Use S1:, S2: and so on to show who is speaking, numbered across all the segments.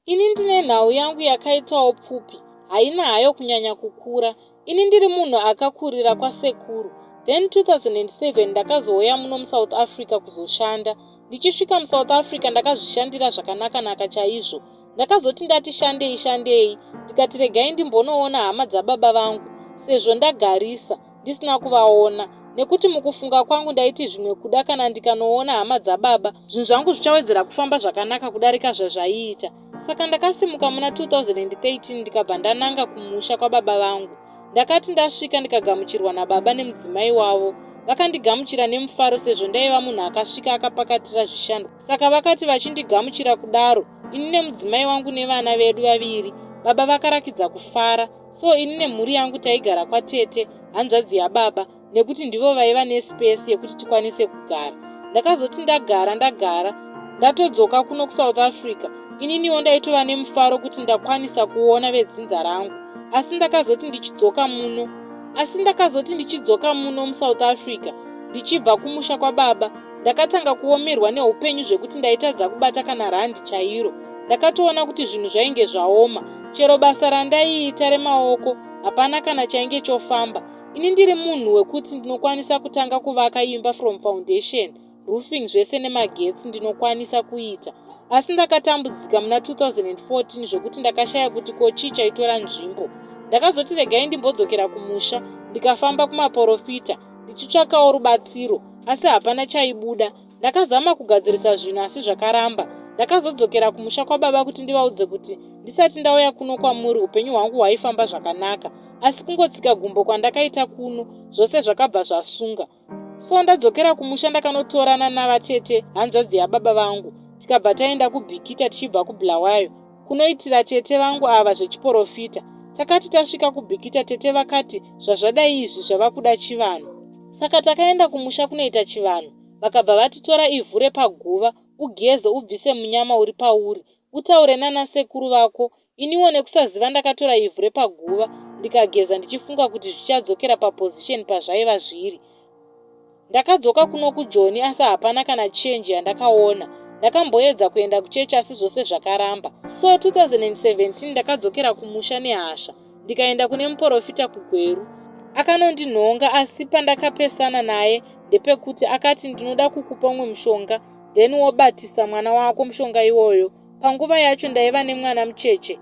S1: Ini ndine nhau yangu yakaitawo pfupi, haina hayo kunyanya kukura. Ini ndiri munhu akakurira kwasekuru. Then 2007 ndakazouya muno muSouth Africa kuzoshanda. Ndichisvika muSouth Africa ndakazvishandira zvakanaka-naka chaizvo. Ndakazoti ndati shandei shandei ndikati regai ndimbonoona hama dzababa vangu sezvo ndagarisa ndisina kuvaona nekuti mukufunga kwangu ndaiti zvimwe kuda kana ndikanoona hama dzababa zvinhu zvangu zvichawedzera kufamba zvakanaka kudarika zvazvaiita. Saka ndakasimuka muna 2013 ndikabva ndananga kumusha kwababa vangu. Ndakati ndasvika ndikagamuchirwa nababa nemudzimai wavo. Vakandigamuchira nemufaro sezvo ndaiva munhu akasvika akapakatira zvishandwa. Saka vakati vachindigamuchira kudaro, ini nemudzimai wangu nevana vedu vaviri, baba vakarakidza kufara. So ini nemhuri yangu taigara kwatete, hanzvadzi yababa, nekuti ndivo vaiva nespace yekuti tikwanise kugara. Ndakazoti ndagara ndagara ndatodzoka kuno kuSouth Africa, ininiwo ndaitova nemufaro kuti ndakwanisa kuona vedzinza rangu. Asi ndakazoti ndichidzoka muno asi ndakazoti ndichidzoka muno muSouth Africa ndichibva kumusha kwababa ndakatanga kuomerwa neupenyu zvekuti ndaitadza kubata kana randi chairo. Ndakatoona kuti zvinhu zvainge zvaoma. Chero basa randaiita remaoko hapana kana chainge chofamba. Ini ndiri munhu wekuti ndinokwanisa kutanga kuvaka imba from foundation, roofing zvese nemagetsi ndinokwanisa kuita. Asi ndakatambudzika muna 2014 zvekuti ndakashaya kuti ko chii chaitora nzvimbo. Ndakazoti regai ndimbodzokera kumusha ndikafamba kumaporofita ndichitsvakawo rubatsiro asi hapana chaibuda. Ndakazama kugadzirisa zvinhu asi zvakaramba. Ndakazodzokera kumusha kwababa kuti ndivaudze kuti ndisati ndauya kuno kwamuri upenyu hwangu hwaifamba zvakanaka asi kungotsika gumbo kwandakaita kuno zvose zvakabva zvasunga. So ndadzokera kumusha ndakanotorana navatete hanzvadzi yababa vangu tikabva taenda kuBikita tichibva kuBulawayo kunoitira tete vangu ava zvechiporofita. Takati tasvika kuBikita tete vakati zvazvadai izvi zvava kuda chivanhu. Saka takaenda kumusha kunoita chivanhu vakabva vati tora ivhu repaguva ugeze ubvise munyama uri pauri utaure nana sekuru vako. Iniwo nekusaziva ndakatora ivhu repaguva ndikageza ndichifunga kuti zvichadzokera paposition pazvaiva zviri. Ndakadzoka kuno kuJoni asi hapana kana change yandakaona. Ndakamboedza kuenda kuchechi asi zvose zvakaramba. So 2017 ndakadzokera kumusha nehasha ndikaenda kune muporofita kuGweru. Akanondinhonga asi pandakapesana naye ndepekuti akati ndinoda kukupa umwe mushonga then wobatisa mwana wako mushonga iwoyo. Panguva yacho ndaiva nemwana mucheche.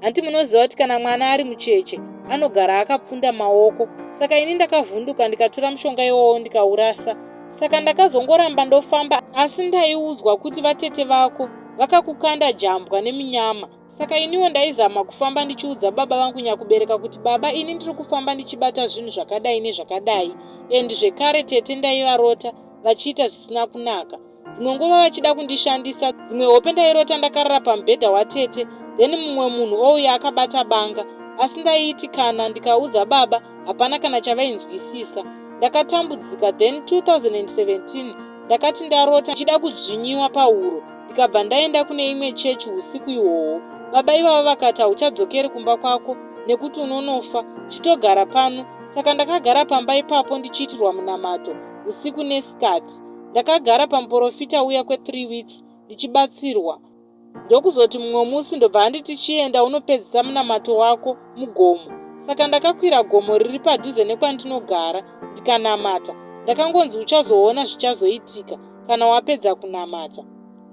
S1: Hanti munoziva kuti kana mwana ari mucheche anogara akapfunda maoko saka ini ndakavhunduka ndikatora mushonga iwowo ndikaurasa. Saka ndakazongoramba ndofamba asi ndaiudzwa kuti vatete vako vakakukanda jambwa neminyama. Saka iniwo ndaizama kufamba ndichiudza baba vangu nyakubereka kuti baba ini ndiri kufamba ndichibata zvinhu zvakadai nezvakadai and zvekare tete ndaivarota vachiita zvisina kunaka. Dzimwe nguva vachida kundishandisa, dzimwe hope ndairota ndakarara pamubhedha watete then mumwe munhu ouya akabata banga asi ndaiiti kana ndikaudza baba hapana kana chavainzwisisa. Ndakatambudzika then 2017 ndakati ndarota ndichida kudzvinyiwa pahuro ndikabva ndaenda kune imwe chechi husiku ihwohwo. Baba ivava vakati hauchadzokeri kumba kwako nekuti unonofa, chitogara pano. Saka ndakagara pamba ipapo ndichiitirwa munamato usiku nesikati. Ndakagara pamuporofita uya kwe-three weeks ndichibatsirwa. Ndokuzoti mumwe musi ndobva anditi chienda unopedzisa munamato wako mugomo. Saka ndakakwira gomo riri padhuze nekwandinogara ndikanamata. Ndakangonzi uchazoona zvichazoitika kana wapedza kunamata.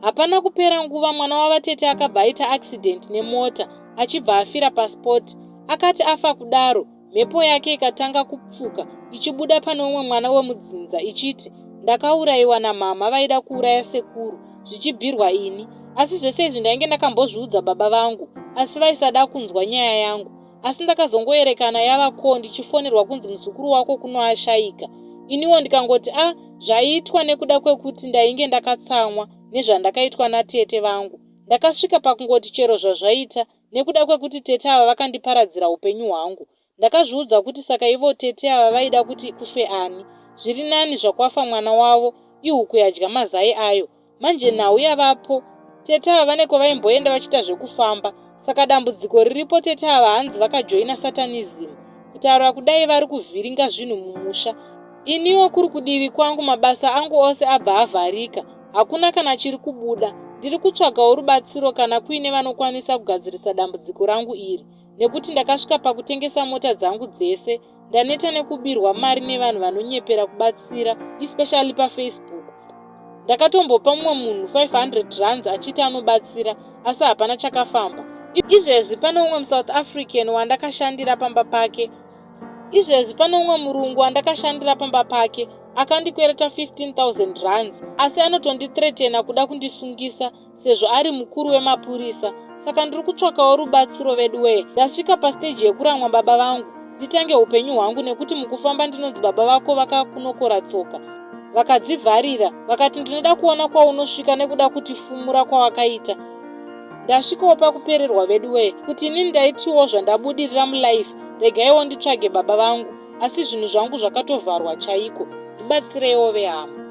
S1: Hapana kupera nguva mwana wavatete akabva aita accident nemota achibva afira paspot. Akati afa kudaro Mhepo yake ikatanga kupfuka ichibuda pane umwe mwana wemudzinza ichiti ndakauraiwa namhamha vaida kuuraya sekuru zvichibvirwa ini. Asi zvese izvi ndainge ndakambozviudza baba vangu asi vaisada kunzwa nyaya yangu. Asi ndakazongoerekana yava ko ndichifonerwa kunzi muzukuru wako kuno ashaika. Iniwo ndikangoti a ah, zvaiitwa nekuda kwekuti ndainge ndakatsamwa nezvandakaitwa natete vangu. Ndakasvika pakungoti chero zvazvaita Nekuda kwekuti tete ava vakandiparadzira hupenyu hwangu. Ndakazviudza kuti saka ivo tete ava vaida kuti kufe ani? Zviri nani zvakwafa mwana wavo ihuku yadya mazai ayo. Manje nhau yavapo tete ava vane kwavaimboenda vachiita zvekufamba saka dambudziko riripo tete ava hanzi vakajoina satanism. Kutaura kudai vari kuvhiringa zvinhu mumusha. Iniwo kuri kudivi kwangu mabasa angu ose abva avharika. Hakuna kana chiri kubuda. Ndiri kutsvagawo rubatsiro kana kuine vanokwanisa kugadzirisa dambudziko rangu iri nekuti ndakasvika pakutengesa mota dzangu dzese ndaneta nekubirwa mari nevanhu vanonyepera kubatsira especially pafacebook. Ndakatombopa mumwe munhu 500 rands achiti anobatsira asi hapana chakafamba. Izvezvi pane umwe muSouth African wandakashandira pamba pake Izvezvi pane umwe murungu wandakashandira pamba pake akandikwereta 15000 rands asi anotondithreatena kuda kundisungisa sezvo ari mukuru wemapurisa saka ndiri kutsvakawo rubatsiro veduwee ndasvika pasteji yekuramwa baba vangu nditange upenyu hwangu nekuti mukufamba ndinonzi baba vako vakakunokora tsoka vakadzivharira vakati ndinoda kuona kwaunosvika nekuda kutifumura kwawakaita Ndasvikawo pakupererwa veduwee kuti inini ndaitiwo zvandabudirira mulife regaiwo nditsvage baba vangu asi zvinhu zvangu zvakatovharwa chaiko ndibatsireiwo vehama.